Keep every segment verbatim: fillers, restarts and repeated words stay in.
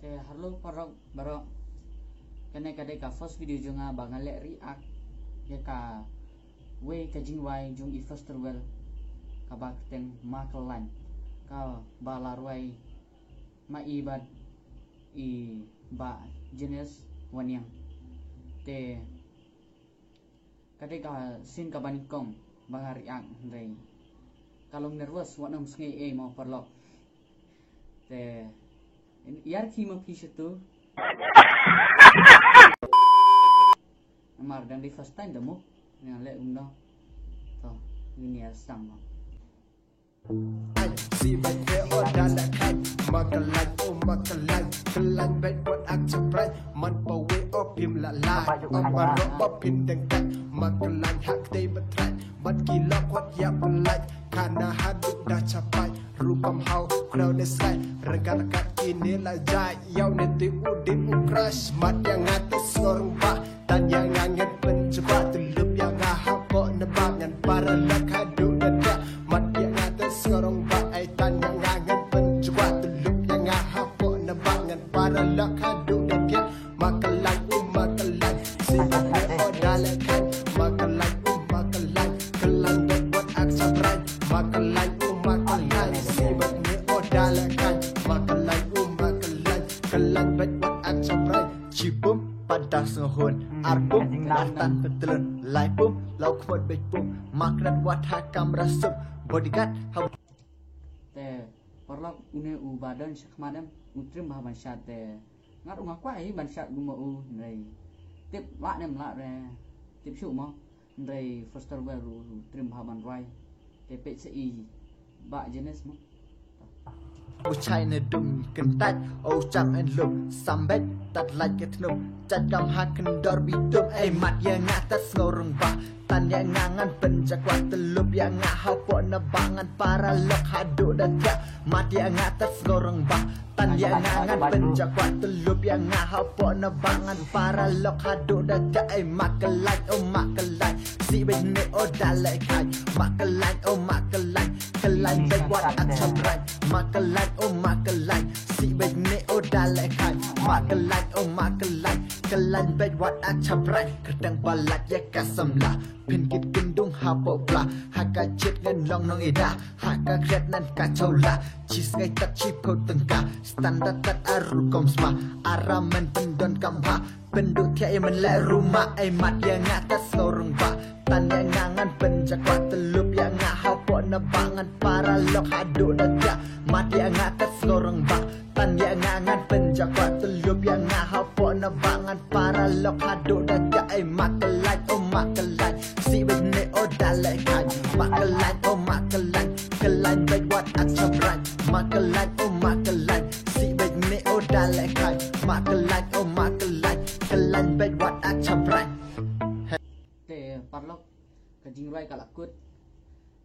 Te hello paralok baroh. Kane ka dei ka first video jong nga ba nga leh react ïa ka wei ka jingrwai jong i Foster Well, kaba kyrteng Ma Kyllain, kaba la rwai ma i bad i Bah Jenes Wanniang. Te ka dei ka sien kaba nyngkong ba nga react, hynrei ka long nervous, wat nym sngew ei mo paralok. Te ïar ki ma phi sha tu. Namar dang dei first time da mo, nga leh um no. To, ngin ïa sdang mo. Ai, si bad ne o da la khan, Ma Kyllain, o Ma Kyllain, Kyllain bad wat ak chaprai, man pa we o phim la lai, o ma ro o phim deng kat, Ma Kyllain hak dei ba trai, bad ki lok wat ïa pynlait, kana haduh da chapai, rukom hau, krau ne srai, rengkat rengkat kine la jai, ïaw ne te u dip u crush, mat ïa nga te sngor ba, tan ïa nga ngan pynjukwa, tyllup ïa nga hapoh na ba ngan paralok haduh da da, mat ïa nga te sngor ba, ai tan ïa nga ngan pynjukwa, tyllup ïa nga hapoh na ba ngan paralok haduh da da. Ma Kyllain, u Ma Kyllain, si bad ne o da la khan, Ma Kyllain, u Ma Kyllain, Kyllain bad wat ak chaprai, Ma Kyllain, u Ma Kyllain, si bad ne o da la khan, Ma Kyllain, u Ma Kyllain, Kyllain bad wat ak chaprai. Chi pum, pat da sngewhun, ar pum, ar tan petlun, lai pum, law khmut beit pum, makrat wat ha kamra sum, bodyguard ha. Te paralok, une u ba don sha khmat em, u trim bha ban shad te. Nga ruh nga kwah hi ban shad kum u, hynrei tip lah ne em lah re, tip shuh mo. Hynrei Foster Well ruh u trim bha ban rwai. Te peit sa i Bah Jenes mo. U chai na dum kyntait, o chang en lum, sambet, tat lait ka thnum, chat kam ha kyndor bitum, ei mat ïa nga tat sngewrang ba, tan ïa nga ngan pynjukwa, tyllup ïa nga hapoh na ba ngan paralok haduh da da, mat ïa nga tat sngewrang ba, tan ïa nga ngan pynjukwa, tyllup ïa nga hapoh na ba ngan paralok haduh da da, ei Ma Kyllain, o Ma Kyllain, si bad ne o da la khan, Ma Kyllain, o Ma Kyllain, Kyllain bad wat ak chaprai, Ma Kyllain, o Ma Kyllain, si bad ne o da la khan, Ma Kyllain, o Ma Kyllain, Kyllain bad wat ak chaprai, kyrteng ba lait ïa ka samla, phin kit kyndung hapoh pla, ha ka chit ngan long nong ida, ha ka khriat nan ka chawla, chi sngi tat chi phew tyngka, standard tat ar rukom sma, ara men pyndon kam bha, pynduh thiah ïa men leh ruma, ei mat ïa nga tat sngewrang ba, tan ïa nga ngan pynjukwa, tyllup ïa nga hapoh na ba ngan paralok haduh da da, mat ïa nga tat sngewrang ba, tan ïa nga ngan pynjukwa, tyllup ïa nga hapoh na ba ngan paralok haduh da da, ei Ma Kyllain, o Ma Kyllain, si bad ne o da la khan, Ma Kyllain, o Ma Kyllain, Kyllain bad wat ak chaprai, Ma Kyllain, o Ma Kyllain, si bad ne o da la khan, Ma Kyllain, o Ma Kyllain, Kyllain bad wat ak chaprai. Te paralok, ka jingrwai ka la kut.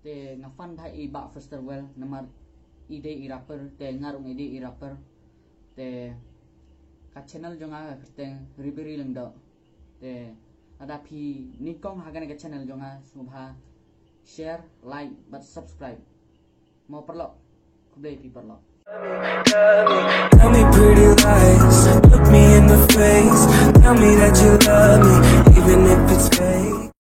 Te nga fan bha i Bah Foster Well, namar i dei i rapper, te nga ruh nga dei i rapper. Te ka channel jong nga ka kyrteng Ribery Lyngdoh. Te lada phi nyngkong ha kane ka channel jong nga, sngewbha share, like bad subscribe. Mo paralok, khublei phi paralok. Tell me pretty lies, look me in the face. Tell me that you love me, even if it's fake.